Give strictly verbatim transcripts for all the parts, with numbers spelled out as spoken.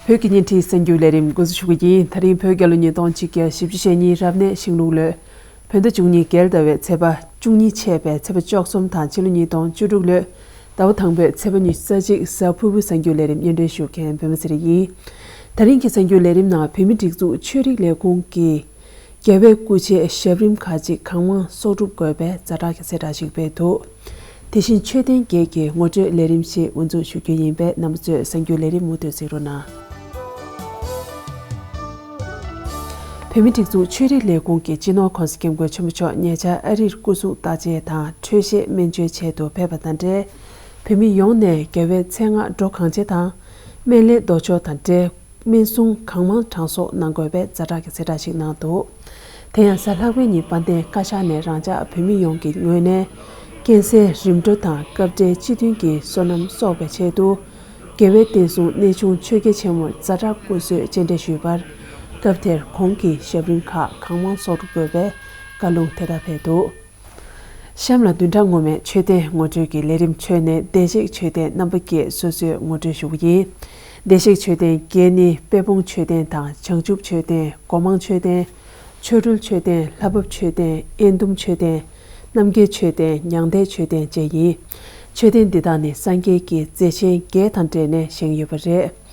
བོད་ཀྱི་བརྙན་འཕྲིན་གསར་འགྱུར་ལས་རིམ་འགོ་འཛུགས་ཞུ་གི་ཡིན། ད་རིང་བོད་རྒྱལ་ལོ་ཉིས་སྟོང་ཆིག་བརྒྱ་བཞི་བཅུ་ཞེ་གཉིས་རབ་གནས་ཤིང་ལུག་ལོའི་བོད་ཟླ་བཅུ་གཉིས་བརྒྱད་ཟླ་བའི་ཚེས་པ་བཅུ་གཉིས་ཆད་པའི་ཚེས་པ་བཅུ་གསུམ་དང་ཕྱི་ལོ་ཉིས་སྟོང་བཅུ་དྲུག་ལོའི་ཟླ་བ་དང་པོའི་ཚེས་པ་ཉི་ཤུ་རྩ་གཅིག་གཟའ་ཕུར་བུ་གསར་འགྱུར་ལས་རིམ་སྙན་སྒྲོན་ཞུ་མཁན་བུ་མོ་ཚེ་རིང་ཡིན། ད་རིང་གི་གསར་འགྱུར་ལས་རིམ་ནང་བོད་མིའི་སྒྲིག་འཛུགས་ཆོས་རིག་ལས་ཁུངས་ཀྱི་རྒྱལ་བའི་སྐུ་ཕྱྭའི་ཞབས་རིམ་ཁག་ཅིག་གང་མང་གསོག་སྒྲུབ་དགོས་པའི་ཛ་དྲག་གི་གསལ་བསྒྲགས་ཤིག་སྤེལ་འདུག་དེ་བཞིན་མཆོད་རྟེན་བརྒྱད་ཀྱི་ངོ་སྤྲོད་ལས་རིམ་ཞིག་འགོ་འཛུགས་ཞུ་རྒྱུ་ཡིན་པས། རྣམ་པ་ཚོས་གསར་འགྱུར་ལས་རིམ་མུ་མཐུད་གཟིགས་རོགས་གནང་། བོད་མིའི་སྒྲིག་འཛུགས་ཆོས་རིག་ལས་ཁུངས་ཀྱི་སྤྱི་ནོར་གོང་ས་སྐྱབས་མགོན་ཆེན་པོ་མཆོག་ཉེ་ཆར་ཨ་རིར་སྐུ་གཟུགས་བརྟག་དཔྱད་དང་འཕྲོད་བཞེས་སྨན་བཅོས་ཆེད་དུ་ཕེབས་པ་དང་འབྲེལ། བོད་མི་ཡོངས་ནས་རྒྱལ་བའི་མཚན་སྔགས་འགྲོ་གང་ཆེ་དང་། སྨན་བླའི་ལྡོག་ཕྱོགས་དང་འབྲེལ། སྨན་གཟུངས་གང་མང་གྲངས་གསོག་གནང་དགོས་པའི་ཛ་དྲག་གི་གསལ་བསྒྲགས་ཤིག་གནང་འདུག་དེ་ཡང་གཟའ་ལྷག་པའི་ཉིན་དཔལ་ལྡན་བཀའ་ཤག་ནས་རང་ཅག་བོད་མི་ཡོངས་ཀྱི་ངོས་ནས་རྐྱེན་སེལ་རིམ་གྲོ་དང་སྐབས་འབྲེལ་སྤྱི་མཐུན་གྱི་སོ་ནམ་གསོག་པའི་ཆེད་དུ། རྒྱལ་བའི་བསྟན་སྲུང་གནས་ཆུང་ཆོས་རྒྱལ་ཆེན་མོར་ཛ་དྲག་སྐུ་གཟུགས་སྤྱན་འདྲེན་ཞུས་པར། སྐབས་དེར་ཁོང་གི་ཞབས་རིམ་ཁག་གང་མང་གསོག་འགྲོ་དགོས་པའི་བཀའ་ལུང་དེ་ལྟར་སྤེལ་འདུག་གཤམ་ལ་བདུན་ཕྲག་སྔོན་མའི་མཆོད་རྟེན་ངོ་སྤྲོད་ཀྱི་ལས་རིམ་ཁྲོད་ནས་བདེ་གཤེགས་མཆོད་རྟེན་རྣམ་པ་བརྒྱད་སོ་སོའི་ངོ་སྤྲོད་ཞུ་གི་ཡིན། བདེ་གཤེགས་མཆོད་རྟེན་བརྒྱད་ནི་དཔལ་སྤུངས་མཆོད་རྟེན་དང་བྱང་ཆུབ་མཆོད་རྟེན། སྒོ་མང་མཆོད་རྟེན། ཆོ་འཕྲུལ་མཆོད་རྟེན། ལྷ་བབས་མཆོད་རྟེན། དབྱེན་ཟླུམ་མཆོད་རྟེན། རྣམ་རྒྱལ་མཆོད་རྟེན། མྱང་འདས་མཆོད་རྟེན་བཅས་ཡིན། མཆོད་རྟེན་འདི་དག་ནི་སངས་རྒྱས་ཀྱི་མཛད་ཆེན་བརྒྱད་དང་འབྲེལ་ནས་བཞེངས་ཡོད་པ་རེད།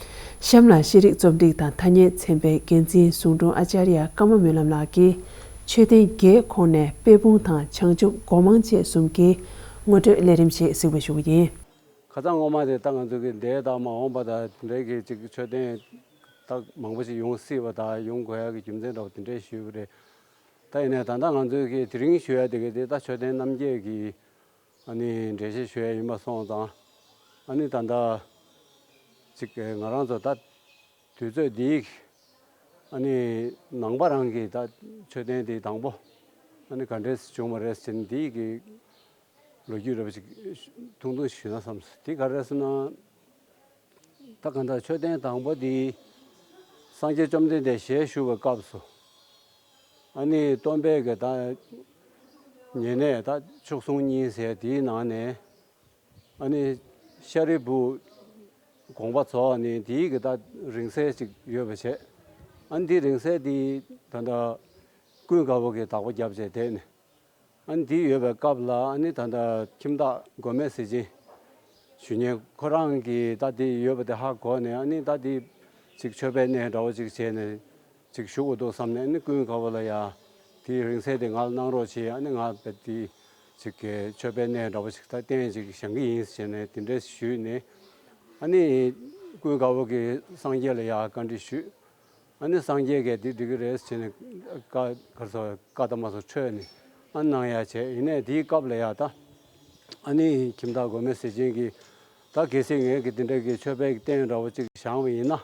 གཤམ་ལ་ཤེས་རིག་རྩོམ་སྒྲིག་དང་ཐ་སྙད་ཚན་པའི་འགན་འཛིན་ཟུང་དྲུང་ཨ་ཙརྱ་ཀརྨ་སྨོན་ལམ་ལགས་ཀྱིས་མཆོད་རྟེན་བརྒྱད་ཁོངས་ནས་དཔལ་སྤུངས་དང་བྱང་ཆུབ་སྒོ་མང་བཅས་གསུམ་གྱི་ངོ་སྤྲོད་ལས་རིམ་ཞིག་གཟིགས་པ་ཞུ་གི་ཡིན། ཁ་སང་སྔོན་མ་དེ་ད་ང་ཚོ་གི་འདས་དང་མ་འོངས་པ་དང་དེ་འདྲའི་གི་ཅིག་མཆོད་རྟེན་ད་མང་པོ་ཞིག་ཡོང་སྲིད་པ་དང་ཡོང་དགོས་ཡ་གི་རྒྱུ་མཚན་འདྲ་བོ་དེ་འདྲའི་ཞུས་པ་རེད། ད་ཡིན་ནའི་ད་ལྟ་ང་ཚོའི་གི་དེ་རིང་ཞུ་ཡ་དེ་གི་དེ་ད་མཆོད་རྟེན་རྣམ་བརྒྱད་ཀྱི་ཨ་ནི་འགྲེལ་བཤད་ཞུ་ཡ་ཡིན་པ་སོང་ཙང་། ཨ་ནི་ད་ལྟ་ཅིག་ང་རང་ཚོ་ད་དུས་ཚོད་འདིའི་ཨ་ནི་ནང་པ་རང་གི་ད་མཆོད་རྟེན་དེ་དང་པོ་ཨ་ནི་ག་འདྲས་བྱུང་བ་རེད་ཟེར་ནས་འདིའི་གི་ལོ་རྒྱུས་འདྲ་བ་ཞིག་ཐུང་ཐུང་ཞུས་ན་བསམ་སོང་། དེ་ག་རེ་ཟེར་ན། ད་གང་ལྟར་མཆོད་རྟེན་དང་པོ་འདི་སངས་རྒྱས་བཅོམ་ལྡན་འདས་ཞལ་བཞུགས་པའི་སྐབས་སུ། ཨ་ནི་སྟོན་པས་གི་ད་ཉེ་གནས་ད་མཆོག་ཟུང་གཉིས་ཟེར་དེའི་ནང་ནས། ཨ་ནི་ཤཱ་རིའི་བུ་དགོངས་པ་རྫོགས་ནས་དེའི་གི་ད་རིང་བསྲེལ་ཅིག་ཡོད་པ་བྱས། ཨ་ནི་དེ་རིང་བསྲེལ་དེ་ད་ལྟ་ཀུན་དགའ་བོ་གི་བདག་པོ་བརྒྱབ་བྱས་བསྡད་ནས། ཨ་ནི་དེ་ཡོད་པའི་སྐབས་ལ་ཨ་ནི་ད་ལྟ་ཁྱིམ་བདག་མགོན་མེད་ཟས་སྦྱིན་ཞུ་མཁན་ཁོ་རང་གིས་ད་དེ་ཡོད་པ་དེ་ཧ་གོ་ནས། ཨ་ནི་ད་དེ་ཅིག་མཆོད་པའི་གནས་འདྲ་བོ་ཅིག་བྱས་ནས་ཅིག་བཞུགས་དགོས་འདུག་བསམ་ནས། ཨ་ནི་ཀུན་དགའ་བོ་ལ་ཡ་དེའི་རིང་བསྲེལ་དེ་ང་ལ་གནང་རོགས་བྱེད། ཨ་ནི་ང་དེ་ཅིག་གི་མཆོད་པའི་གནས་འདྲ་བོ་ཞིག་ད་རྟེན་ཅིག་བཞེངས་གི་ཡིན་ཟེར་ནས་དེ་འདྲས་ཞུས་ནས། ཨ་ནི་ཀུན་དགའ་བོ་གིས་སངས་རྒྱས་ལ་ཡ་བཀའ་འདྲི་ཞུས། ཨ་ནི་སངས་རྒྱས་ཀྱིས་འདི་འགྲིག་གི་རེད་ཟེར་ནས་བཀའ་ག་རེ་ཟེར་བཀའ་ད་མ་སོང་འཕྲོས་ནས་ཨ་གནང་ཡ་བྱས། ཡིན་ནའི་དེའི་སྐབས་ལ་ཡ་ད་ཨ་ནི་ཁྱིམ་བདག་མགོན་མེད་ཟས་སྦྱིན་གྱིས་ད་གལ་སྲིད་ངས་ཀྱི་འདི་འདྲ་གི་མཆོད་པའི་རྟེན་འདྲ་བོ་ཅིག་བཞེངས་པ་ཡིན་ན།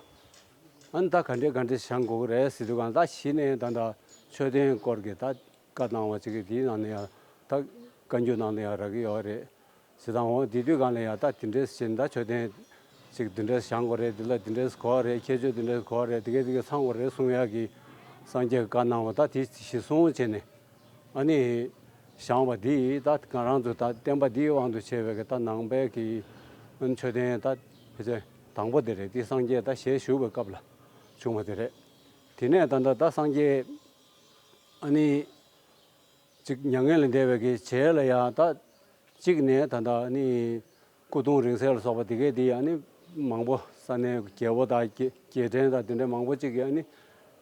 ཨ་ནི་ད་ག་འདྲས་ག་འདྲས་བཞེངས་དགོས་ཀྱི་རེད་ཟེར་དུས་གང་ད་གཞི་ནས་ད་ད་མཆོད་རྟེན་སྐོར་གྱི་ད་བཀའ་གནང་བ་ཅིག་གི་དེའི་ནང་ནས་ཡང་ད་བཀའ་འགྱུར་ནང་ལ་ཡང་རག་གི་ཡོད་རེད། བྱེད་སྟངས་འོང་དེ་དུས་གང་ལ་ཡང་ད་དེ་འདྲས་བྱེད་ད་མཆོད་རྟེན་ཅིག་དེ་འདྲས་བཞེངས་དགོས་རེད། དེ་ལ་དེ་འདྲས་དགོས་རེད། ཁྱད་ཆོས་དེ་འདྲས་དགོས་རེད། དེ་གས་དེ་གས་ཚང་དགོས་རེད་གསུང་ཡག་གི་སངས་རྒྱས་ཀྱི་བཀའ་གནང་བ་ད་དེ་གཞི་བཟུང་བྱས་ནས་ཨ་ནི་བཞེངས་པ་འདི་ད་ང་རང་ཚོ་ད་བསྟན་པ་འདིའི་དབང་དུ་བྱས་པའི་གི་ད་ནང་པའི་གི་མཆོད་རྟེན་ད་ཕལ་ཆེར་དང་པོ་དེ་རེད། དེ་སངས་རྒྱས་ད་ཞལ་བཞུགས་པའི་སྐབས་ལ་བྱུང་བ་དེ་རེད། དེ་ནས་ད་ད་ད་སངས་རྒྱས་ཨ་ནི་ཅིག་མྱ་ངན་ལས་འདས་པའི་གི་རྗེས་ལ་ཡང་ད་གཅིག་ནས་ད་ལྟ་ནི་སྐུ་གདུང་རིང་བསྲེལ་ལ་སོགས་པ་དེ་གས་དེ་ཡང་ནི་མང་པོ་ས་གནས་རྒྱལ་པོ་དང་རྒྱལ་རྒྱལ་ཕྲན་དང་དེ་འདྲ་མང་པོ་ཅིག་ཡང་ནི་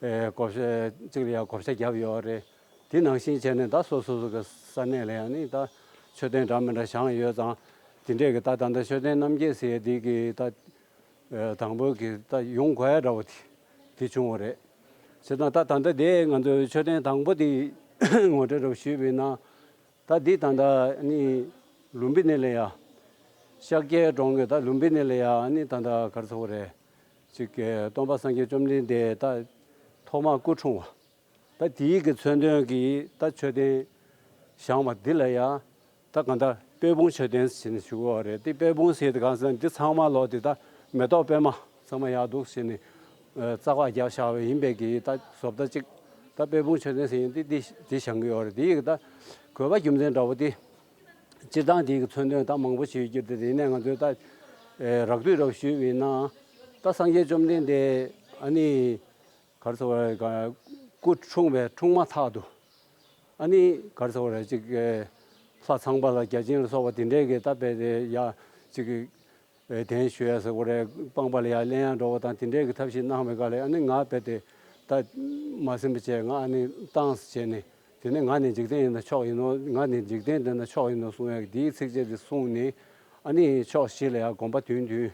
ཨེ་བགོ་བཤའ་གཅིག་ལ་ཡང་བགོ་བཤའ་བརྒྱབ་ཡོད་རེད། དེ་ནང་བཞིན་བྱས་ནས་ད་སོ་སོ་སོ་གི་ས་གནས་ལ་ཡང་ནི་ད་མཆོད་རྟེན་འདྲ་མི་འདྲ་བཞེངས་ཡོད་ཙང་དེ་འདྲས་གི་ད་ད་ལྟ་མཆོད་རྟེན་རྣམ་བརྒྱད་ཟེར་ཡས་དེ་གི་ད་ཨེ་དང་པོ་གི་ད་ཡོང་དགོས་ཡ་འདྲ་བོ་དེ་དེ་བྱུང་བ་རེད། བྱས་ཙང་ད་ད་ལྟ་དེ་ང་ཚོའི་མཆོད་རྟེན་དང་པོ་དེ་ངོ་སྤྲོད་འདྲ་བོ་ཞུས་པ་ཡིན་ན། ད་འདི་ད་ལྟ་ནི་ལུམ་བི་ནི་ལ་ཡ། ཤཱཀྱའི་གྲོང་གི་ད་ལུམ་བི་ནི་ལ་ཡ་ནི་ད་ལྟ་ག་རེ་ཟེར་དགོས་རེད། ཅིག་གི་སྟོན་པ་སངས་རྒྱས་བཅོམ་ལྡན་འདས་ད་ཐོག་མར་སྐུ་འཁྲུངས་པ། ད་དེའི་གི་མཚོན་དོན་གྱི་ད་མཆོད་རྟེན་བཞེངས་པ་འདི་ལ་ཡ། ད་གང་ལྟར་དཔལ་སྤུངས་མཆོད་རྟེན་ཟེར་ནས་ཞུ་གི་ཡོད་རེད། དེ་དཔལ་སྤུངས་ཟེར་དེ་གང་ཟེར་ན་འདི་ཚང་མ་ལོག་དེ་ད་མེ་ཏོག་པད་མ་ཚང་མ་ཡག་འདུག་ཟེར་ནས་ཨ་རྩ་བ་རྒྱབ་བཞག་པ་ཡིན་པས་ཀྱི་ད་བཟོ་ལྟ་གཅིག་ད་དཔལ་སྤུངས་མཆོད་རྟེན་ཟེར་ཡིན་དེ་དེ་དེ་བཞེངས་གི་ཡོད་རེད། དེ་ཡི་ད་དགོས་པ་རྒྱུ་མཚན་འདྲ་བོ་དེ་སྤྱིར་བཏང་དེའི་མཚོན་དོན་ད་མང་པོ་ཞིག་ཡོད་རྒྱུ་དེ་དེ་ནས་ང་ཚོས་ད་ཨེ་རགས་བསྡུས་འདྲ་བོ་ཞུས་པ་ཡིན་ན། ད་སངས་རྒྱས་བཅོམ་ལྡན་འདས་ཨ་ནི་ག་རེ་ཟེར་བ་རེད། སྐུ་འཁྲུངས་པའི་འཁྲུངས་མ་ཐག་ཏུ་ཨ་ནི་ག་རེ་ཟེར་བ་རེད། ཅིག་ལྷ་ཚངས་པ་ལ་བརྒྱ་བྱིན་ལ་སོགས་པ་དེ་འདྲས་ཀྱི་ད་རྦད་དེ་ཡ་ཅིག་གདན་ཞུ་ཡ་ཟེར་བ་རེད། སྤངས་པ་ལ་ཡ་གླན་ཡ་འགྲོ་བ་དང་དེ་འདྲས་ཀྱི་ཐབས་ཤེས་གནང་བའི་སྐབས་ལ་ཨ་ནི་ང་རྦད་དེ་ད་མ་ཟིན་པ་བྱས། ང་ཨ་ནི་བཏང་ཟེར་བྱས་ནས། དེ་ནས་ང་ནི་འཇིག་རྟེན་ཡིན་ན་མཆོག་ཡིན་ནོ། ང་ནི་འཇིག་རྟེན་འདི་ན་མཆོག་ཡིན་ནོ་གསུང་ཡག་འདིའི་ཚིགས་བཅད་འདི་གསུངས་ནས། ཨ་ནི་ཕྱོགས་བཞི་ལ་ཡང་དགོན་པ་བདུན་བདུན་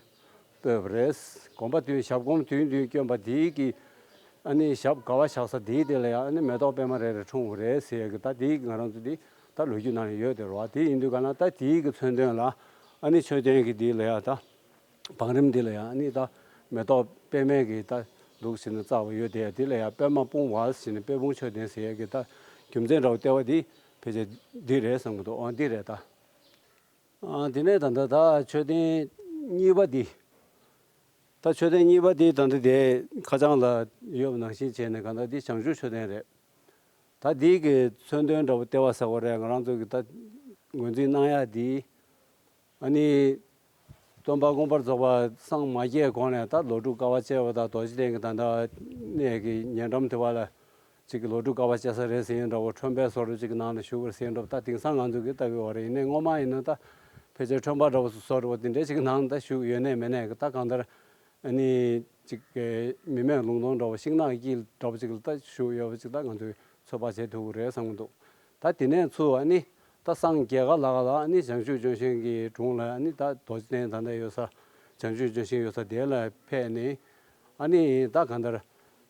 སྤོས་པ་རེད། དགོན་པ་བདུན་ཞབས་དགོན་བདུན་བདུན་བསྐྱོན་པ་འདིའི་གི་ཨ་ནི་ཞབས་དགའ་བ་བཞག་ས་འདིའི་དེ་ལ་ཡང་ཨ་ནི་མེ་ཏོག་པད་མ་རེ་རེ་འཁྲུངས་པ་རེད་ཟེར་ཡག་གི་ད་འདིའི་གི་ང་རང་ཚོ་འདི་ད་ལོ་རྒྱུས་ནང་ལ་ཡོད་དེ་རེད་བ། དེ་ཡིན་དུས་ག་ན་ད་འདིའི་གི་མཚོན་དོན་ལ་ཨ་ནི་མཆོད་རྟེན་གི་འདི་ལ་ཡང་ད། བང་རིམ་འདི་ལ་ཡང་ནི་ད་མེ་ཏོག་པད་མའི་གི་ད་འདུག་ཟེར་ནས་བཙགས་པ་ཡོད་དེ། འདི་ལ་ཡང་པད་མ་སྤུངས་པ་ཟེར་ནས་པད་སྤུངས་མཆོད་རྟེན་ཟེར་ཡ་གི་ད་རྒྱུ་མཚན་འདྲ་བོ་ལྟེ་བ་འདི་ཕལ་ཆེར་འདི་རེད་བསམ་གི་འདུག་ཨ་འདི་རེད་ད། ཨ་དེ་ནས་ད་ལྟ་ད་མཆོད་རྟེན་གཉིས་པ་འདི། ད་མཆོད་རྟེན་གཉིས་པ་འདི་ད་ལྟ་དེ་ཁ་བྱང་ལ་ཡོད་པ་ནང་བཞིན་བྱས་ནས་གང་ལྟར་འདི་བྱང་ཆུབ་མཆོད་རྟེན་རེད། ད་འདི་གི་མཚོན་དོན་འདྲ་བོ་ལྟེ་བ་ཟེར་བ་རེད། ང་རང་ཚོ་གི་ད་ངོས་འཛིན་གནང་ཡ་འདི། ཨ་ནི། སྟོན་པ་མངོན་པར་རྫོགས་པ་སངས་མ་རྒྱས་གོང་ནས་ད་ལོ་དྲུག་དཀའ་བ་སྤྱད་པ་དང་རྡོ་རྗེ་གདན་གྱི་ད་ལྟ་གནས་ཀྱི་ཉེ་འགྲམ་དེ་བ་ལ་ཅིག་གི་ལོ་དྲུག་དཀའ་བ་སྤྱད་ས་རེད་ཟེར་ཡིན་འདྲ་བོ་ཁྲོན་པའི་བཟོ་འདྲ་ཅིག་གི་ནང་ལ་བཞུགས་པར་ཟེར་འདྲ་བོ་ད་དེང་སང་ང་ཚོ་གི་ལྟ་བུའི་བ་རེད། ཡིན་ནའི་སྔོན་མ་ཡིན་ན་ད་ཕལ་ཆེར་ཁྲོན་པ་འདྲ་བོ་བཟོ་འདྲ་བོ་དེ་འདྲའི་ཅིག་གི་ནང་ད་བཞུགས་ཡོད་ནའི་མེད་ནའི་གི་ད་གང་ལྟར་ཨ་ནི་ཅིག་གི་མི་མེད་ལུང་སྟོང་འདྲ་བོ་ཤིང་ནགས་དཀྱིལ་འདྲ་བོ་ཅིག་ལ་ད་བཞུགས་ཡོད་པ་ཅིག་ད་ང་ཚོས་ཚོད་དཔག་བྱེད་ཐུབ་ཀྱི་རེད་བསམ་གྱི་འདུག་ད་དེ་ནས་ཚུར་ཨ་ནི་ད་སངས་རྒྱས་ག་ལ་ག་ལ་ཨ་ནི་བྱང་ཆུབ་ལྗོན་ཤིང་གི་དྲུང་ལ་ཨ་ནི་ད་རྡོ་རྗེ་གདན་ད་ལྟ་ཡོད་ས་བྱང་ཆུབ་ལྗོན་ཤིང་ཡོད་ས་དེ་ལ་ཕེབས་ནས་ཨ་ནི་ད་གང་ལྟར་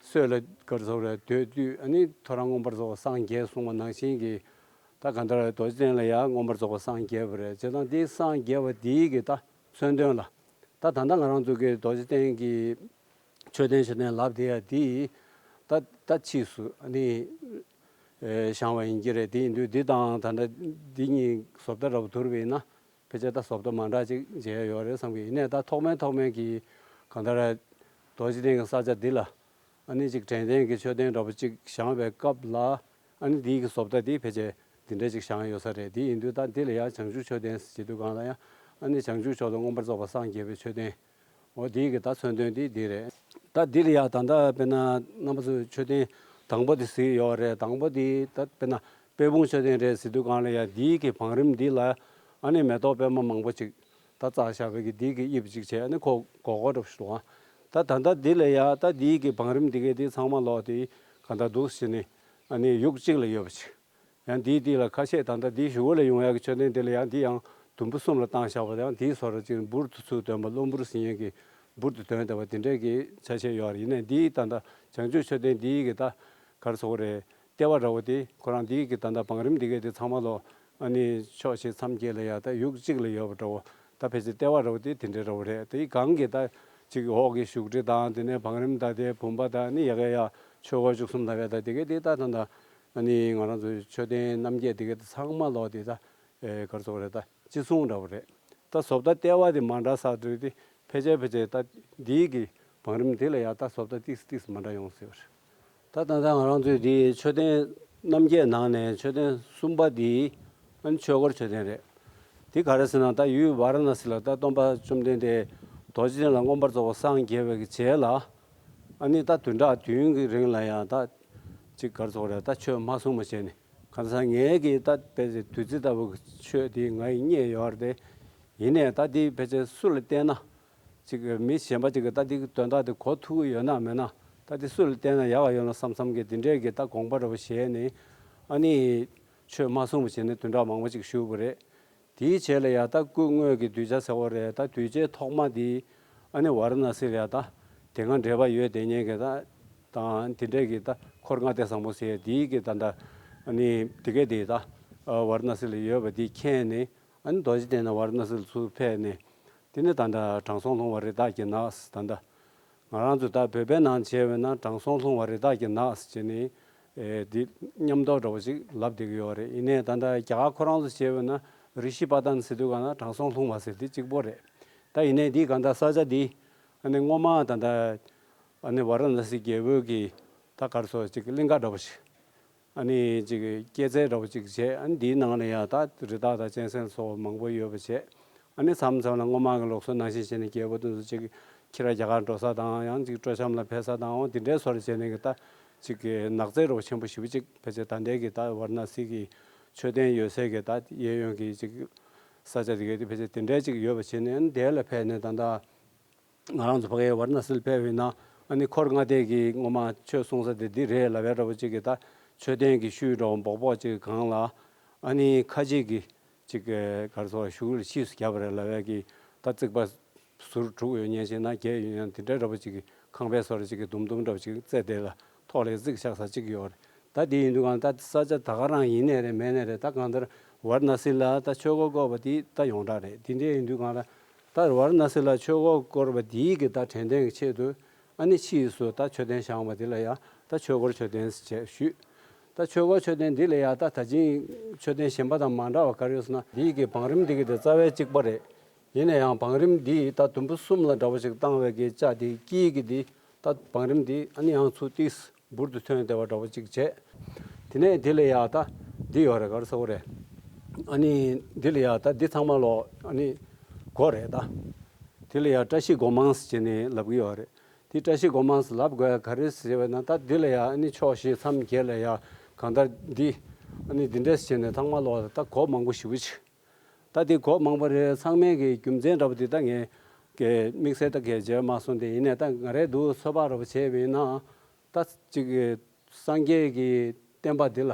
སྲོད་ལ་ག་རེ་ཟེར་རེད། སྡོད་དུས་ཨ་ནི་ཐོ་རངས་མངོན་པར་རྫོགས་པ་སངས་རྒྱས་གསུངས་པ་ནང་བཞིན་གྱི་ད་གང་ལྟར་རྡོ་རྗེ་གདན་ལ་ཡང་མངོན་པར་རྫོགས་པ་སངས་རྒྱས་པ་རེད། བྱས་ཙང་དེ་སངས་རྒྱས་པ་དེའི་གི་ད་མཚོན་དོན་ལ་ད་ད་ལྟ་ང་རང་ཚོ་གི་རྡོ་རྗེ་གདན་གྱི་མཆོད་རྟེན་མཆོད་རྟེན་ལབ་དེ་ཡ་དེ་ད་ད་ཕྱིས་སུ་ཨ་ནི་ཨེ་བཞེངས་པ་ཡིན་གྱི་རེད། དེ་ཡིན་དུས་འདི་དང་ད་ལྟ་འདི་གཉིས་བཟོ་ལྟ་འདྲ་བོ་བསྡུར་བ་ཡིན་ན་ཕལ་ཆེར་ད་བཟོ་ལྟ་མ་འདྲ་ཅིག་མཇལ་ཡོད་རེད་བསམ་གྱི། ཡིན་ནའི་ད་ཐོག་མའི་ཐོག་མའི་གི་གང་ལྟར་རྡོ་རྗེ་གདན་གྱི་ས་ཆ་འདི་ལ་ཨ་ནི་ཅིག་དྲན་རྟེན་གྱི་མཆོད་རྟེན་འདྲ་བོ་ཅིག་བཞེངས་པའི་སྐབས་ལ་ཨ་ནི་འདི་གི་བཟོ་ལྟ་འདི་ཕལ་ཆེར་འདི་འདྲ་ཅིག་བཞེངས་ཡོད་ས་རེད། དེ་ཡིན་དུས་ད་འདི་ལ་ཡང་བྱང་ཆུབ་མཆོད་རྟེན་ཟེར་དུས་གང་ལ་ཡང་ཨ་ནི་བྱང་ཆུབ་མཆོག་ཏུ་མངོན་པར་རྫོགས་པ་སངས་རྒྱས་པའི་མཆོད་རྟེན། འོ་དེའི་གི་ད་མཚོན་དོན་དེ་འདི་རེད། ད་འདི་ལ་ཡ་ད་ལྟ་དཔེར་ན་རྣམ་པ་ཚོས་མཆོད་རྟེན་དང་པོ་དེ་གཟིགས་ཡོད་རེད། དང་པོ་དེ་ད་དཔེར་ན་དཔལ་སྤུངས་མཆོད་རྟེན་རེད་ཟེར་དུས་གང་ལ་ཡ་འདིའི་གི་བང་རིམ་འདི་ལ་ཨ་ནི་མེ་ཏོག་པད་མ་མང་པོ་ཅིག་ད་བཙགས་བཞག་པའི་གི་འདིའི་གི་དབྱིབས་ཅིག་བྱས་ཨ་ནི་ཁོ་སྒོར་སྒོར་འདྲ་པོ་ཞིག་འདུག་ཨ་ད་ད་ལྟ་འདི་ལ་ཡ་ད་འདིའི་གི་བང་རིམ་འདི་གའི་འདི་ཚང་མ་ལོག་དེ་ག་ད་འདུག་ཟེར་ནས་ཨ་ནི་ཡུག་གཅིག་ལ་ཡོད་པ་ཅིག་ཡང་འདིའི་འདི་ལ་ཁ་ཤས་ད་ལྟ་འདིའི་གཞུག་གུ་ལ་ཡོང་ཡག་གི་མཆོད་རྟེན་འདི་ལ་ཡང་འདི་ཡང་དུམ་བུ་གསུམ་ལ་བཏང་བཞག་པ་དང་འདིའི་བཟོ་འདྲ་ཅིག་འབུར་དུ་ཚུར་འདོན་པ་གློ་འབུར་ཟེར་མཁན་གྱི་འབུར་དུ་འདོན་བསྡད་པ་འདི་འདྲའི་གི་ཆ་ཤས་ཡོད་རེད། ཡིན་ནའི་འདིའི་ད་ལྟ་བྱང་ཆུབ་མཆོད་རྟེན་འདིའི་གི་ད་ག་རེ་ཟེར་དགོས་རེད། ལྟེ་བ་འདྲ་བོ་དེ་ཁོ་རང་འདིའི་གི་ད་ལྟ་བང་རིམ་འདི་གའི་དེ་ཚང་མ་ལོ་ཨ་ནི་ཕྱོགས་བཞི་མཚམས་བརྒྱད་ལ་ཡ་ད་ཡུག་གཅིག་ལ་ཡོད་པ་འདྲ་བོ་ད་ཕལ་ཆེར་ལྟེ་བ་འདྲ་བོ་དེ་དེ་འདྲའི་འདྲ་བོ་རེད། དེའི་སྒང་གི་ད་ཅིག་འོག་གི་བཞུགས་ཁྲི་དང་དེ་ནས་བང་རིམ་ད་དེ་བུམ་པ་དང་ཨ་ནི་ཡ་ག་ཡ་ཆོས་སྐོར་བཅུ་གསུམ་ལ་བས་ད་དེ་གའི་དེ་ད་ད་ད། ཨ་ནི་ང་རང་ཚོའི་མཆོད་རྟེན་རྣམ་བརྒྱད་འདི་ག་ཚང་མ་ལོག་འདི་ད་ཨེ་ག་རེ་ཟེར་དགོས་རེད། ད་ཅི་གསུང་འདྲ་བོ་རེད། ད་བཟོ་ལྟ་ལྟེ་བ་འདི་མ་འདྲ་ས་འདྲ་འདི་ཕལ་ཆེར་ཕལ་ཆེར་ད་འདིའི་གི་བང་རིམ་འདི་ལ་ཡང་ད་བཟོ་ལྟ་ཏིག་ཙམ་ཏིག་ཙམ་མ་འདྲ་ཡོང་སྲིད་པ་རེད། ད་ད་ལྟ་ང་རང་ཚོའི་འདི་མཆོད་རྟེན་རྣམ་བརྒྱད་ནང་ནས་མཆོད་རྟེན་གསུམ་པ་འདི་ཨ་ནི་ཆོས་འཁོར་མཆོད་རྟེན་རེད། འདི་ག་རེ་ཟེར་ན་ད་ཡུལ་ཝཱ་ར་ཎ་སི་ལ་ད་སྟོན་པ་བཅོམ་ལྡན་འདས་རྡོ་རྗེ་གདན་ལ་མངོན་པར་རྫོགས་པར་སངས་རྒྱས་པའི་གི་རྗེས་ལ། ཨ་ནི་ད་བདུན་ཕྲག་བདུན་གྱི་རིང་ལ་ཡང་ད་ཅིག་ག་རེ་ཟེར་དགོས་རེད། ད་ཆོས་མ་གསུངས་པ་བྱས་ནས་གང་ཟག་ངེད་ཀྱིས་ད་དཔེ་ཆ་བདུད་རྩི་ལྟ་བུ་གི་ཆོས་དེ་ང་ཡིས་རྙེད་ཡོད་རེད་དེ། ཡིན་ནའི་ད་འདི་ཕལ་ཆེར་སུ་ལ་བསྟན་ན་ཅིག་མི་གཞན་པ་ཅིག་གིས་ད་འདི་གི་དོན་དག་དེ་གོ་ཐུབ་ཀྱི་ཡོད་ན་མེད་ན་ད་འདི་སུ་ལ་བསྟན་ན་ཡག་ག་ཡོད་ན་བསམ་བསམ་གི་འདི་འདྲས་ཀྱི་ད་དགོངས་པ་འདྲ་བོ་བཞེས་ནས་ཨ་ནི་ཆོས་མ་གསུངས་པ་བྱས་ནས་བདུན་ཕྲག་མང་པོ་ཅིག་བཞུགས་པ་རེད། དེའི་རྗེས་ལ་ཡ་ད་སྐུ་དངོས་ཀྱི་གདུལ་བྱ་ཟེར་བ་རེད། ད་གདུལ་བྱའི་ཐོག་མ་འདི་ཨ་ནི་ཝཱ་ར་ཎ་སི་ལ་ཡ་ད་དེ་སྔ་འབྲེལ་བ་ཡོད་དེ་ཉན་གི་ད་དང་དེ་འདྲས་ཀྱི་ད་འཁོར་ལྔ་སྡེ་བཟང་པོ་ཟེར་དེའི་གི་ད་ད་ཨ་ནི་དེ་གས་དེ་ད་ཝཱ་ར་ཎ་སི་ལ་ཡོད་པ་འདི་མཁྱེན་ནས་ཨ་ནི་རྡོ་རྗེ་གདན་ནས་ཝཱ་ར་ཎ་སི་ལ་ཚུར་ཕེབས་ནས་དེ་ནས་ད་ད་དྲང་སྲོང་ལྷུང་བ་རི་དྭགས་ཀྱི་ནགས་ད་ད། ང་རང་ཚོ་ད་བོད་པའི་ནང་བྱས་པས་ན་དྲང་སྲོང་ལྷུང་བ་རི་དྭགས་ཀྱི་ནགས་ཟེར་ནས་ཨེ་འདི་མཉམ་དུ་འདྲ་བོ་ཞིག་ལབ་བསྡད་ཀྱི་ཡོད་རེད། ཡིན་ནའི་ད་ལྟ་རྒྱ་གར་ཁོ་རང་ཚོ་བྱས་པས་ན་རི་ཤི་པ་ཏན་ཟེར་དུས་ག་ན་དྲང་སྲོང་ལྷུང་བ་ཟེར་འདི་གཅིག་པོ་རེད། ད་ཡིན་ནའི་འདི་ག་ད་ས་ཆ་འདི་ཨ་ནི་སྔོན་མ་ད་ལྟ་ཨ་ནི་ཝཱ་ར་ཎ་སི་རྒྱལ་པོའི་གི་ད་ག་རེ་ཟེར་ཅིག་གླིང་ག་འདྲ་བོ་ཞིག་ཨ་ནི་ཅིག་སྐྱེད་ཚལ་འདྲ་བོ་ཅིག་བྱས། ཨ་ནི་འདིའི་ནང་ལ་ཡང་ད་རི་དྭགས་དང་གཅན་གཟན་སོགས་མང་པོ་ཡོད་པ་བྱས། ཨ་ནི་མཚམས་མཚམས་ལ་སྔོན་མ་གི་ལུགས་སྲོལ་ནང་བཞིན་བྱས་ནས་རྒྱལ་པོ་དེ་ཚོ་ཅིག་ ཁྱེད་རང་རྒྱ་གར་འགྲོ་ས་དང་ཡང་ཅིག་སྤྲོ་འཆམ་ལ་ཕེབས་ས་དང་འོ་དེ་འདྲའི་བཟོ་འདྲ་བྱས་ནས་ཀྱི་ད་ཅིག་གི་ནགས་ཚལ་རོ་ཆེན་པོ་ཞེ་པོ་ཅིག་ཕལ་ཆེར་ད་ལྟའི་གི་ད་ཝཱ་ར་ཎ་སི་གི་མཆོད་རྟེན་ཡོད་སའི་གི་ད་གཡས་གཡོན་གྱི་ཅིག་ས་ཆ་དེ་གའི་དེ་ཕལ་ཆེར་དེ་འདྲའི་ཅིག་ཡོད་པ་བྱས་ནས་ཨ་ནི་དེ་ལ་ཕེབས་ནས་ད་ད་ང་རང་ཚོ་ཕ་གིའི་ཝཱ་ར་ཎ་སི་ལ་ཕེབས་པ་ཡིན་ན་ཨ་ནི་འཁོར་ལྔ་སྡེ་གི་སྔོན་མ་ཆོས་གསུང་ས་དེ་འདི་རེད་ལབ་པའི་འདྲ་པོ་ཅིག་གི་ད་མཆོད་རྟེན་གྱི་ཤུལ་འདྲ་པོ་སྦོག་སྦོག་ཅིག་གི་སྒང་ལ་ཨ་ནི་ཁ་ཆེ་གི་ཅིག་ག་རེ་ཟེར་བ་ཤུགས་ལ་ཕྱིས་སུ་བརྒྱབ་པ་རེད་ལབ་པའི་གི་ད་རྩིག་པ་ཟུར་དྲུག་ཡོད་མཁན་ཞིག་ན་བརྒྱད་ཡོད་མཁན་དེ་འདྲའི་འདྲ་པོ་ཅིག་གི་ཁང་པའི་བཟོ་འདྲ་ཅིག་གི་དུམ་དུམ་འདྲ་པོ་ཅིག་རྩེ་དེ་ལ་ཐོག་ལ་རྩིག་བཞག་ས་ཅིག་ཡོད་རེད། ད་དེ་ཡིན་དུས་གང་ད་ས་ཆ་ད་ག་རང་ཡིན་ནའི་རེད་མེད་ནའི་རེད། ད་གང་ལྟར་ཝཱ་ར་ཎ་སི་ལ་ད་ཆོས་འཁོར་བསྐོར་བ་དེ་ད་ཡོངས་གྲགས་རེད། དེ་འདྲའི་ཡིན་དུས་གང་ལ་ད་ཝཱ་ར་ཎ་སི་ལ་ཆོས་འཁོར་བསྐོར་བ་དེའི་གི་ད་དྲན་རྟེན་གྱི་ཆེད་དུ་ཨ་ནི་ཕྱིས་སུ་ད་མཆོད་རྟེན་བཞེངས་པ་དེ་ལ་ཡང་ད་ཆོས་འཁོར་མཆོད་རྟེན་ཞེས་ཞུས། ད་ཆོས་འཁོར་མཆོད་རྟེན་འདི་ལ་ཡང་ད་ད་ཅིང་མཆོད་རྟེན་གཞན་པ་དང་མ་འདྲ་བ་ག་རེ་ཡོད་ཟེར་ན་འདིའི་གི་བང་རིམ་འདི་གི་དེ་རྩ་བའི་གཅིག་པ་རེད། ཡིན་ན་ཡང་བང་རིམ་འདི་ད་དུམ་བུ་གསུམ་ལ་འདྲ་བོ་ཞིག་བཏང་བའི་གི་ལྕགས་དེ་དཀྱིལ་གི་འདི་ད་བང་རིམ་འདི་ཨ་ནི་ཡང་ཚུར་ཏིས་འབུར་དུ་ཐོན་བསྡད་པ་འདྲ་བོ་ཅིག་བྱས། དེ་ནས་འདི་ལ་ཡ་ད་འདི་ཡོད་རེད་ག་རེ་ཟེར་དགོས་རེད། ཨ་ནི་འདི་ལ་ཡ་ད་འདི་ཚང་མ་ལོ་ཨ་ནི་སྒོ་རེད་ད། འདི་ལ་ཡ་བཀྲ་ཤིས་སྒོ་མང་ཟེར་བྱས་ནས་ལབ་ཀྱི་ཡོད་རེད། འདི་བཀྲ་ཤིས་སྒོ་མང་ཟེར་ལབ་དགོས་ཡ་ག་རེ་ཟེར་བས་ན་ད་འདི་ལ་ཡ་ཨ་ནི་ཕྱོགས་བཞི་མཚམས་བརྒྱད་ལ་ཡ་གང་ལྟར་འདི་ཨ་ནི་འདི་འདྲས་ཟེར་བྱས་ནས་ཚང་མ་ལོ་ད་སྒོ་མང་པོ་ཞེ་པོ་ཅིག་ད་དེ་སྒོ་མང་པོ་རེད། ཚང་མའི་གི་རྒྱུ་མཚན་འདྲ་པོ་དེ་ད་ངས་གི་དམིགས་བསལ་ད་གས་བརྗོད་མ་སོང་སྟེ། ཡིན་ནའི་ད་ང་རའི་འདུག་ཚོད་དཔག་འདྲ་པོ་བྱས་པ་ཡིན་ན་ད་ཅིག་གི་སངས་རྒྱས་ཀྱི་བསྟན་པ་འདི་ལ་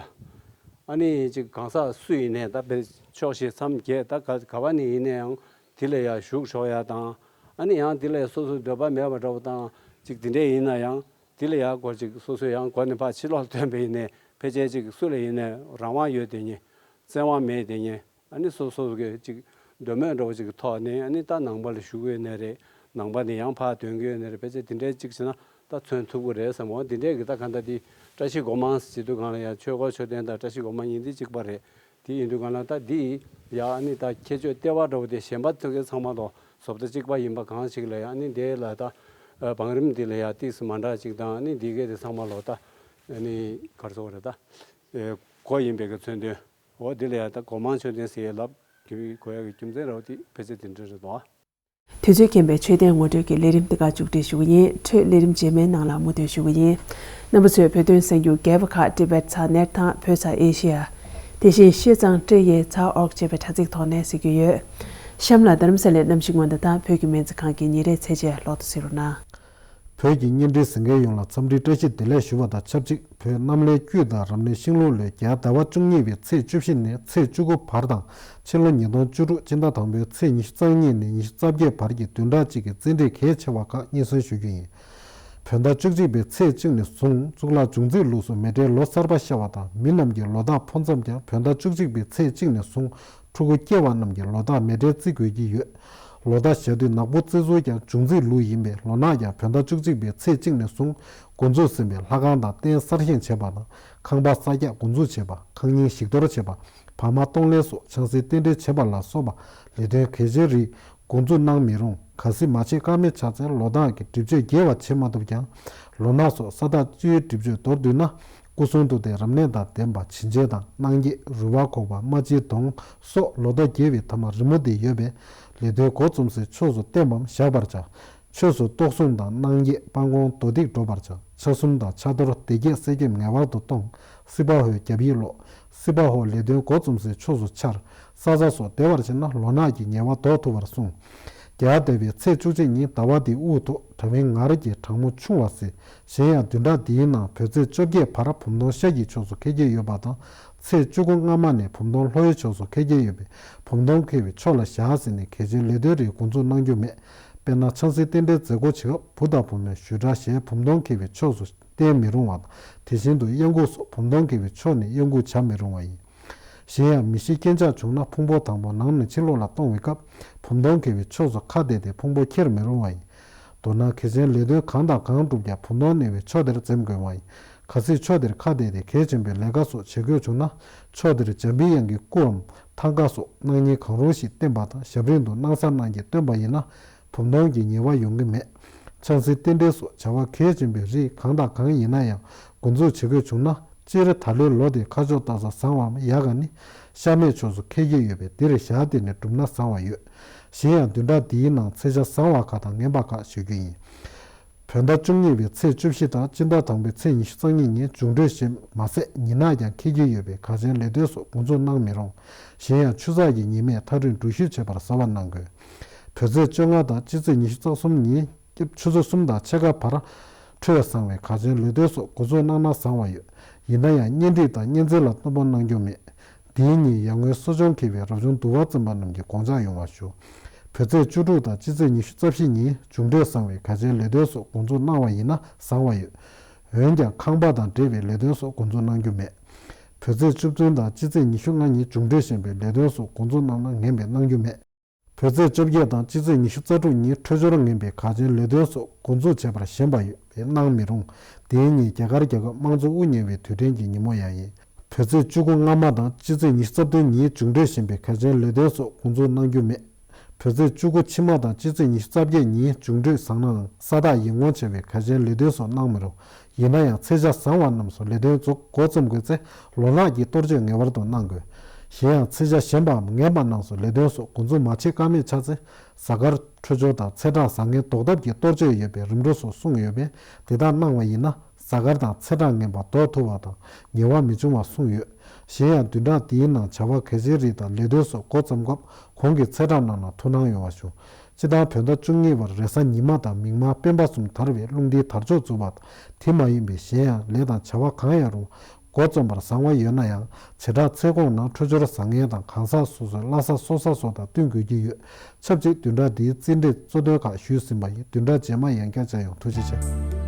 ཨ་ནི་ཅིག་གང་ཟག་སུ་ཡིན་ནའི་ད་དཔེ་ཕྱོགས་བཞི་མཚམས་བརྒྱད་ད་ག་ག་བ་ནས་ཡིན་ནའི་ཡང་དེ་ལ་ཡང་བཞུགས་ཆོག་ཡ་དང་ཨ་ནི་ཡང་དེ་ལ་ཡང་སོ་སོའི་འདོད་པ་མེད་པ་འདྲ་པོ་དང་ཅིག་དེ་འདྲས་ཡིན་ན་ཡང་དེ་ལ་ཡང་སྒོ་ཅིག་སོ་སོའི་ཡང་སྒོ་ནས་ཕར་ཕྱི་ལོགས་ཐོན་པ་ཡིན་ནའི་ཕལ་ཆེར་ཅིག་སུ་ལ་ཡིན་ནའི་རང་དབང་ཡོད་དེ་ཉེ་བཙན་དབང་མེད་དེ་ཉེ། ཨ་ནི་སོ་སོ་གི་ཅིག་འདོད་མོས་འདྲ་བོ་ཅིག་གི་ཐོག་ནས་ཨ་ནི་ད་ནང་པ་ལ་ཞུགས་ཡོད་ནའི་རེད། ནང་པ་ནས་ཡང་ཕར་ཐོན་གྱི་ཡོད་ནའི་རེད། ཕལ་ཆེར་དེ་འདྲའི་ཅིག་བྱས་ན་ད་མཚོན་ཐུབ་ཀྱི་རེད་བསམ་འོ། དེ་འདྲའི་གི་ད་ག་འདྲ་དེ་བཀྲ་ཤིས་སྒོ་མང་ཟེར་དུས་གང་ལ་ཡང་ཆོས་འཁོར་མཆོད་རྟེན་དང་བཀྲ་ཤིས་སྒོ་མང་གཉིས་འདི་གཅིག་པ་རེད། དེ་ཡིན་དུས་གང་ལ་ད་འདི་ཡ་ཨ་ནི་ད་ཁྱད་ཆོས་ལྟེ་བ་འདྲ་བོ་དེ་གཞན་པ་ཚོ་གི་ཚང་མ་ལོ་བཟོ་ལྟ་གཅིག་པ་ཡིན་པ་གང་ཞིག་ལ་ཡ་ཨ་ནི་འདི་ལ་ད་བང་རིམ་འདི་ལ་ཡ་ཏིས་མ་འདྲ་ཅིག་དང་ཨ་ནི་འདི་གའི་དེ་ཚང་མ་ལོ་ད་ཨ་ནི་ག་རེ་ཟེར་དགོས་རེད་ད་སྒོ་ཡིན་པའི་གི་མཚོན་དོན། འོ་འདི་ལ་ཡང་ད་སྒོ་མང་མཆོད་རྟེན་ཟེར་ཡས་ལབ་དགོས་ཡ་གི་རྒྱུ་མཚན་རེད་བ། དེ་ཕལ་ཆེར་དེ་འདྲ་རེད་དོ། དུས་ཚོད་རྐྱེན་པས་མཆོད་རྟེན་ངོ་སྤྲོད་ཀྱི་ལས་རིམ་འདི་ག་མཇུག་སྒྲིལ་ཞུ་གི་ཡིན། འཕྲོས་ལས་རིམ་རྗེས་མའི་ནང་ལ་མུ་མཐུད་ཞུ་གི་ཡིན། རྣམ་པ་ཚོས་བོད་དོན་གསར་འགྱུར་རྒྱས་པ་ཁག་ཊི་བེཊ་ཚག་ནེཊ་དང་བོད་ཚག་ཨེ་ཤེ་ཡ། དེ་བཞིན་ཤེས་ཙང་ཊི་ཨེ་ཚག་ཨོར་ཅེས་པའི་དྲ་ཚིགས་ཐོག་ནས་གཟིགས་རྒྱུ་ཡོད། གཤམ་ལ་རྡ་རམ་ས་ལའི་གནམ་གཤིས་སྔོན་བརྡ་དང་བོད་ཀྱི་སྨན་རྩིས་ཁང་གི་ཉིན་རེའི་ཚད་ཆེན་ལོག་ཏུ་གཟིགས་རོགས་གནང་། བོད་ཀྱི་བརྙན་འཕྲིན་གཟིགས་མཁན་ཡོངས་ལ་འཚམས་འདྲིའི་བཀྲ་ཤིས་བདེ་ལེགས་ཞུ་བ་དང་ཆབས་ཅིག་བོད་གནམ་ལོའི་དཀྱིལ་དང་རབ་གནས་ཤིང་ལུག་ལོའི་རྒྱལ་ཟླ་བ་བཅུ་གཉིས་པའི་ཚེས་བཅུ་བཞི་ནས་ཚེས་བཅུ་དགུ་བར་དང་། ཕྱི་ལོ་ཉིས་སྟོང་བཅུ་དྲུག་སྤྱི་ཟླ་དང་པོའི་ཚེས་ཉི་ཤུ་རྩ་གཉིས་ནས་ཉི་ཤུ་རྩ་བརྒྱད་བར་གྱི་བདུན་ཕྲག་གཅིག་གི་བཙན་ཁྲིད་གལ་ཆེ་བ་ཁག་སྙན་སེང་ཞུ་རྒྱུ་ཡིན། བོད་ཟླ་བཅུ་གཅིག་པའི་ཚེས་གཅིག་ནས་བཟུང་གཙུག་ལག་འབྱུང་རྩིས་ལུགས་སུ་མེ་སྤྲེལ་ལོ་གསར་པ་ཤར་བ་དང་། མི་རྣམས་ཀྱི་ལོ་རྟགས་འཕོ་མཚམས་ཀྱང་བོད་ཟླ་བཅུ་གཅིག་པའི་ཚེས་གཅིག་ནས་བཟུང་ཕྲུ་གུ་སྐྱེས་པ་རྣམས་ཀྱི་ལོ་རྟགས་མེ་སྤྲེལ་བརྩི་དགོས་ཀྱི་ཡོད། ལོ་རྟགས་བཞག་དུས་ནག་པོ་བརྩི་ཚུལ་ཀྱང་འབྱུང་རྩིས་ལུགས་ཡིན་པས། ལོ་ནག་ཀྱང་བོད་ཟླ་བཅུ་གཅིག་པའི་ཚེས་གཅིག་ནས་བཟུང་འགོ་འཛུགས་ཟིན་པའི་ལྷ་ཁང་དང་རྟེན་གསར་བཞེངས་བྱེད་པ་དང་། ཁང་པ་གསར་རྒྱག་འགོ་འཛུགས་བྱེད་པ། ཁང་རྙིང་ཞིག་གཏོར་བྱེད་པ། བག་མ་གཏོང་ལེན་སོགས་ཆང་སའི་རྟེན་འབྲེལ་བྱེད་པ་ལ་སོགས་པ་ལས་དོན་གལ་ཆེའི་རིགས་འགོ་འཛུགས་གནང་མི་རུང་། གལ་སྲིད་མ་བྱེད་ཀ་མེད་ཆགས་ཚེ་ལོ་རྟགས་ཀྱི་སྒྲིབ་གཅོད་རྒྱས་པ་བྱེད་མ་ཐུབ་ཀྱང་། ལོ་ནག་སོགས་ས་རྟགས་བཅུའི་སྒྲིབ་གཅོད་མདོར་བསྡུས་ན། སྐུ་གསུང་ཐུགས་རྟེན་རབ་གནས་དང་ལྡན་པ་བྱིན་ཆེན་དང་། གནང་འགྱེད་རུས་པ་ཁོག་པ་རྨ་བྱའི་མདོངས་སོགས་ལོ་ཐོ་རྒྱས་པའི་ཐ་མ་རི་མོ་འདི་ཡོད་པས། ལས་དོན་འགོ་རྩོམ་སའི་ཕྱོགས་སུ་བརྟན་པའམ་བཞག་པར་བྱ། ཆོས་སུ་གཏོར་གཟུངས་དང་གནང་འགྱེད་སྤང་སྐོང་མདོ་སྡིག་སྒྲུབ་པར་བྱ། ཕྱག་གསུམ་དང་ཕྱག་རྡོར་སྡེ་བརྒྱད་གསེར་སྐྱེམས་ངེས་པར་དུ་གཏོང་། སྲིད་པ་འོག་རྒྱབ་ཡིག་ཀློག། སྲིད་པ་འོག་ལས་དོན་འགོ་རྩོམ་སའི་ཕྱོགས་སུ་འཆར། ས་ཆ་སོགས་བདེ་བར་བྱས་ན་ལོ་ནག་གི་ཉེས་པ་ཟློག་ཐུབ་པར་གསུངས། རྒྱལ་བ་དགྱེས་པའི་ཚེས་བཅུ་གཅིག་ཉིན་ཟླ་བ་འདིའི་དབུ་ཐོག་དགྲ་བོའི་ངར་གྱི་གྲང་མོ་ཆུང་བ་སྲིད། གཞན་ཡང་བདུན་ཕྲག་འདིའི་ནང་བོད་ཚེས་བཅོ་བརྒྱད་བར་བུམ་སྟོང་ཤར་གྱི་ཕྱོགས་སུ་འཁེལ་གྱི་ཡོད་པ་དང་། ཚེས་བཅུ་དགུ་སྔ་མ་ནས་བུམ་སྟོང་ལྷོའི་ཕྱོགས་སུ་འཁེལ་གྱི་ཡོད་པས། བུམ་སྟོང་འཁེལ་བའི་ཕྱོགས་ལ་བཞག་ཟིན་ནས་གལ་ཆེའི་ལས་དོན་རིགས་འགོ་འཛུགས་གནང་རྒྱུ་མེད། དཔེར་ན། ཆང་སའི་རྟེན་འབྲེལ་མཛད་སྒོ་བྱེད་སྐབས་བུ་དང་བུ་མོའི་ཞུ་དག་ཞལ་བུམ་སྟོང་འཁེལ་བའི་ཕྱོགས་སུ་བསྟན་མི་རུང་བ་དང་། དེ་བཞིན་དུ་གཡང་འགུགས་སོགས་བུམ་སྟོང་འཁེལ་བའི་ཕྱོགས་ནས་གཡང་འགུགས་བྱ་མི་རུང་བ་ཡིན། གཞན་ཡང་མི་ཤི་རྐྱེན་ཆག་བྱུང་ན་ཕུང་པོ་དང་པོ་ནང་ནས་ཕྱི་ལོགས་ལ་གཏོང་བའི་སྐབས་བུམ་སྟོང་འཁེལ་བའི་ཕྱོགས་སུ་ཁ་གཏད་དེ་ཕུང་པོ་འཁྱེར་མི་རུང་བ་ཡིན། མདོར་ན་གལ་ཆེན་ལས་དོན་གང་དང་གང་བསྒྲུབ་ཀྱང་བུམ་སྟོང་གནས་པའི་ཕྱོགས་དེར་འཛེམ་དགོས་པ་ཡིན། གལ་སྲིད་ཕྱོགས་དེར་ཁ་གཏད་དེ་གལ་ཆེན་པོའི་ལས་ཀ་སོགས་བྱེད་དགོས་བྱུང་ན། ཕྱོགས་དེར་འཇམ་པའི་དབྱངས་ཀྱི་སྐུའམ་ཐང་ཀ་སོགས་གནང་བརྙན་གང་རུང་ཞིག་བསྟན་པ་དང་། ཞབས་རིམ་དུ་སྣང་གསར་གནང་རྒྱུ་བསྟན་པ་ཡིན་ན། བུམ་སྟོང་གི་ཉེས་པ་ཡོང་གི་མེད། ཆང་སའི་རྟེན་འབྲེལ་སོགས་བྱ་བ་གལ་ཆེན་པོའི་རིགས་གང་དང་གང་ཡིན་ན་ཡང་འགོ་འཛུགས་བྱེད་དགོས་བྱུང་ན། སྤྱིར་ད་ལོའི་ལོ་དེ་ཁ་ཕྱོགས་ལྟ་ས་བཟང་བའམ་ཡག་ག་ནི། ཤར་མའི་ཕྱོགས་སུ་འཁེལ་གྱི་ཡོད་པས། འདིར་ཞག་བསྟེན་ནས་བསྒྲུབས་ན་བཟང་བ་ཡོད། གཞན་ཡང་བདུན་ཕྲག་འདིའི་ནང་ཚེས་ཆ་བཟང་བ་ཁག་དང་ངན་པ་ཁག་ཞུ་རྒྱུ་ཡིན། བོད་ཟླ་བཅུ་གཉིས་པའི་ཚེས་བཅུ་བཞི་དང་སྤྱི་ཟླ་དང་པོའི་ཚེས་ཉི་ཤུ་རྩ་གཉིས་ཉིན་མཇུག་འབྲས་ཞིག་མ་ཟད་ཉི་ནག་ཀྱང་འཁེལ་གྱི་ཡོད་པས་གལ་ཆེན་ལས་དོན་སོགས་འགོ་འཛུགས་གནང་མི་རུང་། གཞན་ཡང་ཆུ་ཚགས་ཀྱི་ཉི་མས་ཐག་རིང་འགྲུལ་བཞུད་བྱེད་པར་གསོལ་བ་གནང་དགོས། བོད་ཚེས་བཅོ་ལྔ་དང་སྤྱི་ཚེས་ཉི་ཤུ་རྩ་གསུམ་ཉིན་སྐྱབས་ཆུ་ཚོད་གསུམ་དང་ཕྱེད་ཀ་བར་འཕྲོད་བཟང་བས་གལ་ཆེན་ལས་དོན་སོགས་འགོ་འཛུགས་གནང་ན་བཟང་བ་ཡོད། ཡིན་ན་ཡང་གཉེན་སྒྲིག་དང་གཉེན་ཚན་ལ་སྣུན་པ་གནང་རྒྱུ་མེད། དེའི་ཉིན་ཡར་ངོའི་གསོ་སྦྱོང་འཁེལ་བའི་རབ་བྱུང་དུ་བ་བཙུན་པ་རྣམས་ཀྱིས་དགོངས་འཇགས་ཡོང་བ་ཞུ། བོད་ཚེས་བཅུ་དྲུག་དང་སྤྱི་ཚེས་ཉི་ཤུ་རྩ་བཞི་ཉིན་མཇུག་འབྲས་བཟང་བས་གལ་ཆེན་ལས་དོན་སོགས་འགོ་འཛུགས་གནང་བ་ཡིན་ན་བཟང་བ་ཡོད། འོན་ཀྱང་ཁང་པ་དང་འབྲེལ་བའི་ལས་དོན་སོགས་འགོ་འཛུགས་གནང་རྒྱུ་མེད། བོད་ཚེས་བཅུ་བདུན་དང་སྤྱི་ཚེས་ཉི་ཤུ་ལྔ་ཉིན་མཇུག་འབྲས་ཞན་པའི་ལས་དོན་སོགས་འགོ་འཛུགས་གནང་ན་ངན་པས་གནང་རྒྱུ་མེད། བོད་ཚེས་བཅོ་བརྒྱད་དང་སྤྱི་ཚེས་ཉི་ཤུ་རྩ་དྲུག་ཉིན་འཕྲོད་སྦྱོར་ངན་པའི་གལ་ཆེན་ལས་དོན་སོགས་འགོ་འཛུགས་བྱེད་པར་ཞན་པ་ཡོད་པས་གནང་མི་རུང་། དེའི་ཉིན་རྒྱ་གར་རྒྱལ་ཁབ་དམངས་གཙོ་དབུ་བརྙེས་པའི་དུས་དྲན་གྱི་ཉིན་མོ་ཡང་ཡིན། བོད་ཚེས་བཅུ་དགུ་སྔ་མ་དང་སྤྱི་ཚེས་ཉི་ཤུ་རྩ་བདུན་ཉིན་མཇུག་འབྲས་ཞན་པའི་གལ་ཆེན་ལས་དོན་སོགས་འགོ་འཛུགས་གནང་རྒྱུ་མེད། བོད་ཚེས་བཅུ་དགུ་ཕྱི་མ་དང་སྤྱི་ཚེས་ཉི་ཤུ་རྩ་བརྒྱད་ཉིན་མཇུག་འབྲས་བཟང་ནའང་ས་རྟགས་ཡིད་ངོ་ཆེ་བའི་གལ་ཆེན་ལས་དོན་སོགས་གནང་མི་རུང་། ཡིན་ན་ཡང་ཚེས་ཆ་བཟང་བ་རྣམས་སུ་ལས་དོན་འཛུགས་འགོ་རྩོམ་དགོས་ཚེ་ལོ་ལྷག་གི་གཏོར་བཅོས་ངེས་པར་དུ་གནང་དགོས། གཞན་ཡང་ཚེས་ཆ་གཞན་པའམ་ངན་པ་རྣམས་སུ་ལས་དོན་སོགས་འགོ་འཛུགས་མ་བྱེད་ཀ་མེད་ཆགས་ཚེ་གཟའ་སྐར་འཕྲོད་སྦྱོར་དང་ཚེས་གྲངས་བཟང་ངན་ཟློག་ཐབས་ཀྱི་གཏོར་བཅོས་ཡོད་པའི་རིམ་གྲོ་སོགས་གསུངས་ཡོད་པས་དེ་དག་གནང་བ་ཡིན་ན་གཟའ་སྐར་དང་ཚེས་གྲངས་ངན་པ་ཟློག་ཐུབ་པ་དང་ཉེ་བ་མི་འབྱུང་བ་གསུངས་ཡོད། གཞན་ཡང་བདུན་ཕྲག་འདིའི་ནང་བྱ་བ་གལ་ཆེའི་རིགས་དང་ལས་དོན་སོགས་འགོ་རྩོམ་སྐབས་གོང་གི་ཚེས་གྲངས་རྣམས་ལ་ཐུགས་སྣང་ཡོང་བ་ཞུ། སྤྱིར་བཏང་བོད་ཟླ་བཅུ་གཉིས་པར་རེས་གཟའ་ཉི་མ་དང་མིག་དམར་སྤེན་པ་གསུམ་དར་བས་རླུང་ལྡིའི་དར་ལྕོག་འཛུགས་པ་དང་དེ་མ་ཡིན་པའི་གཞན་ཡང་ལས་དང་བྱ་བ་གང་ཡང་རུང་འགོ་རྩོམ་པར་བཟང་བ་ཡོད་ན་ཡང་བྱེ་བྲག་ཚེས་གོང་ནང་འཕྲོད་སྦྱོར་བཟང་ངན་དང་གང་ཟག་སོ་སོའི་བླ་གཟའ་སྲོག་གཟའ་སོགས་དང་བསྟུན་དགོས་ཀྱི་ཡོད། ཆབས་ཅིག་བདུན་ཕྲག་འདིའི་རྩིས་འབྲས་གཙོ་དོན་ཁག་ཞུས་ཟིན་པ་ཡིན། བདུན་ཕྲག་རྗེས་མ་ཡང་བསྐྱར་མཇལ་ཡོང་། ཐུགས་རྗེ་ཆེ།